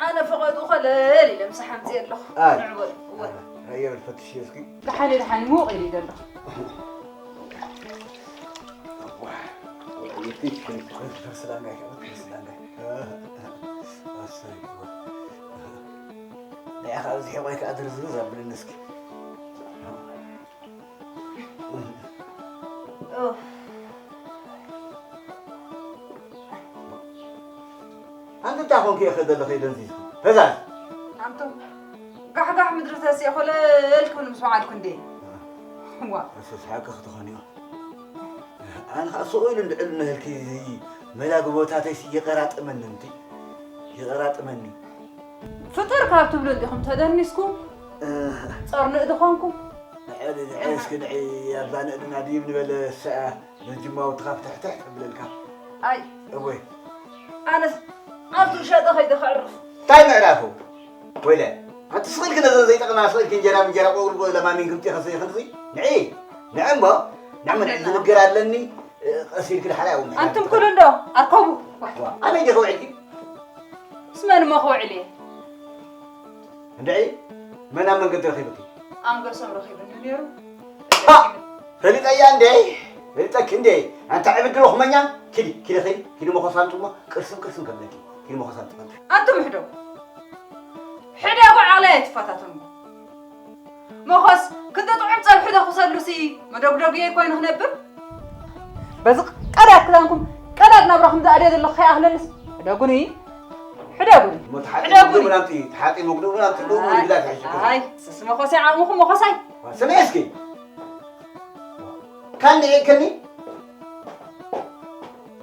ኣነ ፈቐድኡ ኸለል ኢለ ምሳሕ ኣምፅእ ኣለኹ። ኣይ። ንዕበሉ፣ እወ። ኣይ፣ ኣይ፣ የብል ፈትሽ እስኪ። ደሓን፣ ደሓን፣ ሙቕ ኢለ ይደለኹ። እዋ፣ ወላዲተይ፣ ክልተ ስላንጋይ፣ ክልተ ስላንጋይ። ኣሰይ፣ እዋ። ንዓኻ ኣብዚ ሕቖይ ከኣ ድርዝርዝ ኣብልኒ እስኪ። ኡፍ። ኣንቲ እንታይ ኮንኪ ኢኺ ዘለኺ ደንዚዝኪ? ፈዛዝ። ኣንቱም ጋሕጋሕ ምድሪ ተሲኤ ኮለል ክብል ምስ ወዓልኩ እንዴ። ዋ። እሱስ ሓቂ ክትኾኒ ኢኺ። ኣነ ኸኣ ስቕ ኢሉ እንድዕል ነህልኪ መላግቦታተይሲ የቐራጥመኒ እንቲ። የቐራጥመኒ። ፍጥር ካብ ትብሉ እንዲኹም ተደኒስኩም፣ እ። ጸርንእ ዝኾንኩም። ንዐ፣ ንዐ እስኪ ንዐ ኣባ ንእድና ድይብ ንበለ ሰኣ ነጅማውትኻ ፍትሕትሕ ተብለልካ። ኣይ። እወ። ኣነስ ኣብቲ ሸጠ ኸይደ ከዕርፍ። እንታይ ምዕራፉ? ወይለ፣ ኣንቲ ስቕ ኢልኪ ነዘን ዘይጠቕማ ስቕ ኢልኪ እንጀራ ብእንጀራ ቆልጎ ለማሚን ክምፂ ኸሰይ ኸንዚ። ንዒ፣ ንዒ እሞ፣ ንዕመ ንዒ ዝንገር ኣለኒ፣ እ፣ ቀስ ኢልኪ ድሓር ኣይውምሕላ ኣንቱም ትኽእሊ። ኩሉ እንዶ፣ ኣርከቡ። ዋ፣ ኣበይ ዲኺ ውዒልኪ? ምስ መን እሞ ክውዕል እየ? እንድዒ፣ መን ኣብ መንገዲ ረኺቡኪ? ኣንገሶም ረኺቡኒ ነይሩ። ፓ! ፈሊጠያ እንዴ? ፈሊጠኪ እንዴ? ኣንታ ዕብድ ዶ ኹመኛ? ኪዲ፣ ኪዲ ኸይዲ፣ ኪዲ መኾስ ኣምጡ እሞ ቅርስም ቅርስም ከብለኪ። ኪዲ መኾስ ኣምጡ፣ ኣምጡ። ኣንቱም ሕደጉ። ሕደጉ ዓቕለይ ኣይትፈታተኑ። መኾስ፣ ክንዲ ጥዑም ጸብሒ ዶ ክሰሉሲ መደጉደጉየይ ኮይኑ ክነብር? በዚ ቀዳድ ክዳንኩም፣ ቀዳድ ናብራኹም ዝኣድዮ ዘለኹ ከይኣኽለልስ፣ ሕደጉኒ፣ ሕደጉኒ፣ እሞ ተሓጺቡ ሕደጉኒ። ምግብን ኣምጺ፣ ተሓጺቡ ምግብን ኣምጺ፣ ብኡ ኣይ፣ ንግዳት ይሕሽኩ። ኣይ፣ ስስ መኾሳይ፣ ዓቕምኹም መኾሳይ። ስምዒ እስኪ። ካልእ ይእክኒ?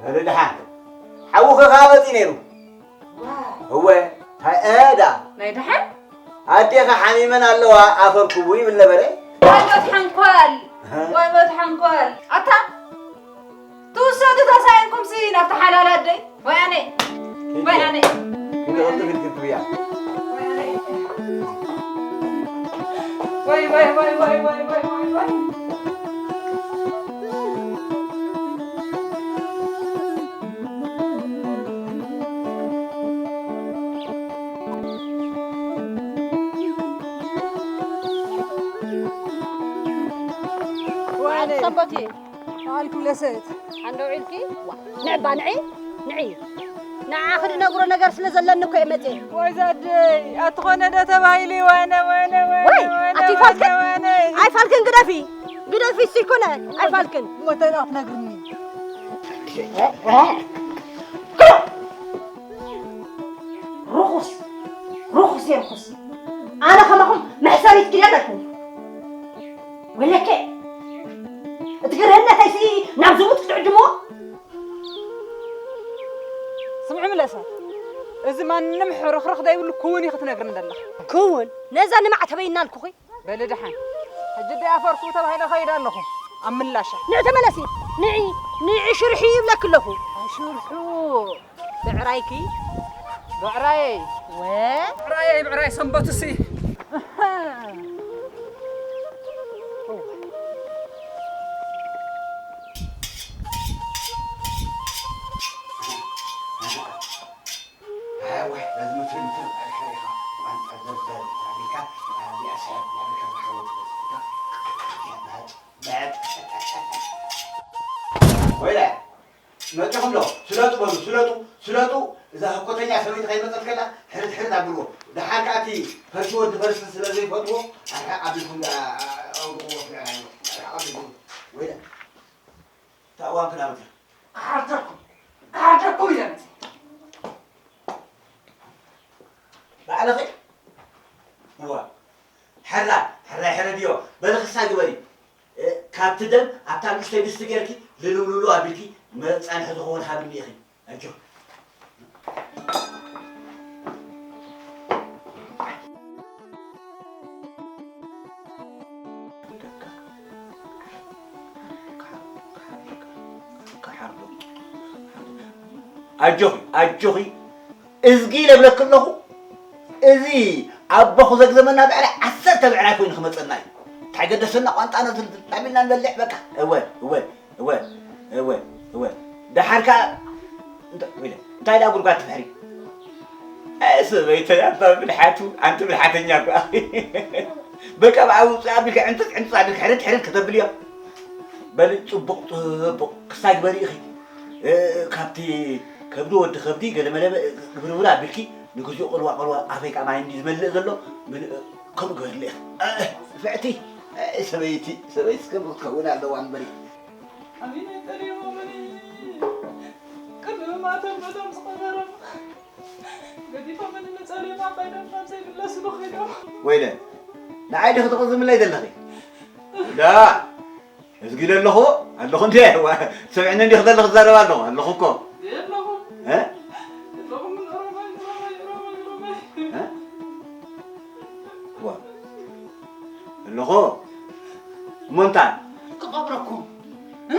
ኧረ ደሓን። ሓውኺ ኸኣ መጺኡ ነይሩ። ዋይ። እወ፣ እንታይ እዳ? ናይ ደሓን? ኣዴኻ ሓሚመን ኣለዋ፣ ኣፈር ክቡ ይብል ነበረ። ወይ መትሓንኳል፣ እህ። ወይ መትሓንኳል። ኣታ፣ ትውሰዱ ተሳኢንኩምሲ ናብቲ ሓላል ኣደይ። ወይ ኣነ፣ ወይ ኣነ። ክንዲ ቅልጥፍ ኢልኪ ትብያ። ወይ ኣነ። ወይ፣ ወይ፣ ወይ። ሰንበት'የ። በዓል ክብለሰት። ኣንዶ ውዒልኪ? ዋ፣ ንዕባ ንዒ፣ ንዒ። ንዓኺ ድነግሮ ነገር ስለ ዘለኒ እኮ እየ መጽየ። ወይ ዛደይ፣ ኣትኾነ ዶ ተባሂሉ? ወነ፣ ወነ፣ ወነ፣ ወይ፣ ወነ፣ ኣቲ ፋልከን? ወነ፣ ወነ። ኣይ ፋልከን ግደፊ፣ ግደፊ፣ እሱ ይኮነ፣ ኣይ ፋልከን። ሞተን ኣትነግርኒ። ርኹስ፣ ርኹስ እየ ርኹስ። ኣነ ከማኹም መሕሰሪት ግደፍ ኣይኮንኩ። ወለከ፣ እቲ ግርህነተይሲ ናብ ዝሙት ክትዕድሞ? ስምዒ ምለሰ። እዚ ማንም ሕርኽርኽ ዘይብሉ ክውን እዩ ክትነግርኒ ዘለኻ። ክውን? ነዛ ንማዕተበይ እናልኩኺ? በሊ ደሓን። ሕጂ ደኣ ፈርኩ ተባሂለ ኸይደ ኣለኹ። ኣብ ምላሻ። ንዕ ተመለሲ። ንዒ፣ ንዒ ሽርሒ ይብለኪ ኣለኹ። ኣሽርሑ። ብዕራይኪ? ብዕራየይ። ወ? ብዕራየይ፣ ብዕራይ ሰንበቱሲ። ወይለ፣ መጺኹም ዶ? ስለጡ በሉ፣ ስለጡ፣ ስለጡ። እዛ ህኮተኛ ሰበይቲ ከይመጸት ከላ ሕርድ ሕርድ ኣብልዎ። ደሓር ከኣ እቲ ፈርሲ ወዲ ፈርሲ ስለ ዘይፈትዎ፣ ኣርሓቕ ኣቢልኩም ደኣ ኣውድቕዎ፣ ፍልዕናዮ። ኣርሓቕ ኣቢልኩም። ወይለ፣ እታ እዋን ክዳውንቲ። ክሓርደኩም፣ ክሓርደኩም ኢለ መጺአ። ባዕልኺ? እዋ። ሕራይ፣ ሕራይ ሕረድዮ። በሊ ክሳ ግበሪ። እ፣ ካብቲ ደም ኣብታ ንእሽተይ ድስቲ ጌርኪ ልልውልሉ ኣቢልኪ መጻንሒ ዝኸውን ሃብኒ ኢኺ። ኣጆ። ኣጆኺ፣ ኣጆኺ። እዝጊ ኢለ እብለኪ ኣለኹ። እዚ ኣቦኹ ዘግዘመና ብዕራይ ዓሰርተ ብዕራይ ኮይኑ ክመጸና እዩ። እንታይ ገደሰና ቋንጣና ዝልዝል ኣቢልና ንበልዕ በቃ። እወ፣ እወ፣ እወ፣ እወ፣ እወ። ደሓር ከኣ እንተ-፣ ወይለ፣ እንታይ ደኣ ጉድጓድ ትፍሕሪ? ኣይ ሰበይተይ፣ ኣንታ ብልሓቱ፣ ኣንቲ ብልሓተኛ እኳ። በቃ ብዓው ውፅእ ኣቢልካ ዕንጥጥ፣ ዕንጥጥ ኣቢልካ ሕርድ፣ ሕርድ ከተብልዮ። በሊ፣ ጽቡቕ፣ ጽቡቕ ክሳይ ግበሪ ኢኺ። እ፣ ካብቲ ከብዲ ወዲ ከብዲ ገለመለ ግብርብር ኣቢልኪ ንግዚኡ ቅልዋ ቅልዋ ኣፈይ ከዓ ማይ እንዲ ዝመልእ ዘሎ ምን-፣ ከምኡ ግበርለ ኢኺ። እ፣ ፍዕቲ፣ እ፣ ሰበይቲ፣ ሰበይቲ ከምኡ ክትከውን ኣለዋ እምበሪ። ኣሚነ ጠሊቦምኒ። ቅድሚ ማተም በቶም ዝቐበሮም ገዲፎምኒ ንጸሊማ ከይዶም ናብ ዘይምለስሉ ከይዶም። ወይለ፣ ንዓይ ዲኺ ትቕዝምለይ ዘለኺ? ዳ፣ እዝጊ ዶ ኣለኹ? ኣለኹ እንዴ? ዋ፣ ሰሚዕኒ እንዲኺ ዘለኺ ትዛረብ ኣለኹ። ኣለኹ እኮ። የለኹም። እ? የለኹም፣ ሮማይ፣ ሮማይ፣ ሮማይ፣ ሮማይ። እ? ዋ። ኣለኹ። እሞ እንታይ? ክቐብረኩም። እ?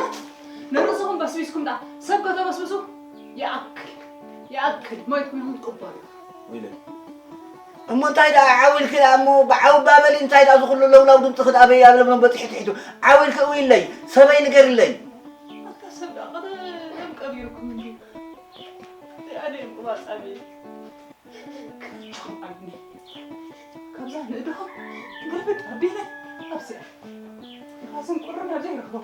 ንርእስኹም በስቢስኩም ደኣ ሰብ ከተበስብሱ ይኣክል። ይኣክል። ሞይትኩም ኢኹም ትቕበሩ። ወይለ። እሞ እንታይ ደኣ ዓው ኢልኪ ደኣ እሞ ብዓው ባበሊ እንታይ ደኣ ዝኹሉ ለውላው ድምፅኺ ደኣ በይ ኣብ ለምለም በፂሑ ትሒቱ። ዓው ኢልኪ እውይለይ፣ ሰበይ ንገርለይ። ኣታ ሰብ ደኣ ቀደም ቀቢርኩም እንዲ። ኣነ እምቁባጻቢ። ክልተኹም ኣግኒ። ካብዛ ንእድኹም ግልብጥ ኣቢለ ኣብዚኣ። ንፋስን ቁርን ኣብ ዘይረኽቦ።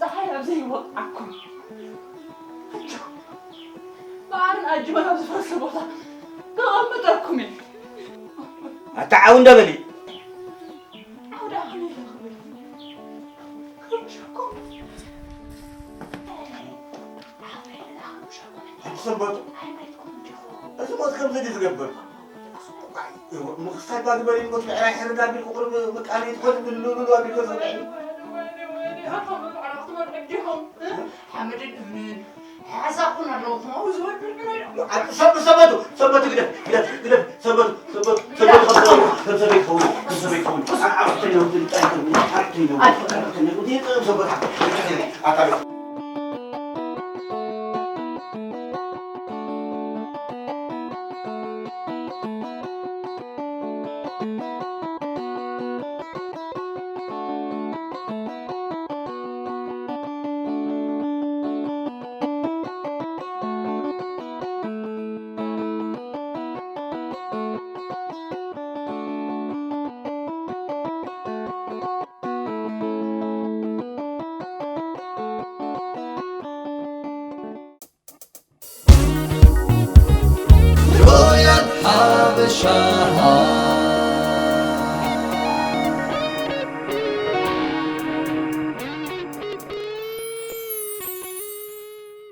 ጸሓይ ኣብ ዘይወቕዓኩም። ኣጆኹም። መዓርን ኣጅበን ኣብ ዝፈርስ ቦታ ከቐምጠኩም እየ። ኣታ ዓው እንደ በሊ። ዓው ደኣ ከመይ ኢለ ክብል? ክርብሸኩም። ኣቲ ሰንበቱ፣ እዚ ሞት ከምዚ ድዩ ዝገብር? ምኽሳይ ባ ዝበሪ ሞት ብዕራይ ሕርድ ኣቢልኩ ቁሩብ በቃ ዘይትኾን ልሉሉ ኣቢልኩ ዘብዕኒ። ሓመድን እምንን ሓሳኹን ኣለኹም ኣብኡ ዝበል ብልብል። ኣቲ ሰብ-፣ ሰንበቱ፣ ሰንበቱ ግደፍ፣ ግደፍ፣ ግደፍ፣ ሰንበቱ፣ ሰንበቱ፣ ሰንበቱ ከም ሰበይ፣ ከም ሰበይ ክኸውን፣ ከም ሰበይ ክኸውን። ኣብ፣ ኣብ ትነው፣ ትንጣይ፣ ትንጣይ፣ ትነው፣ ትንጣይ፣ ትነው፣ ትንጣይ፣ ሰንበቱ። ኣታ ሮያል ሓበሻ።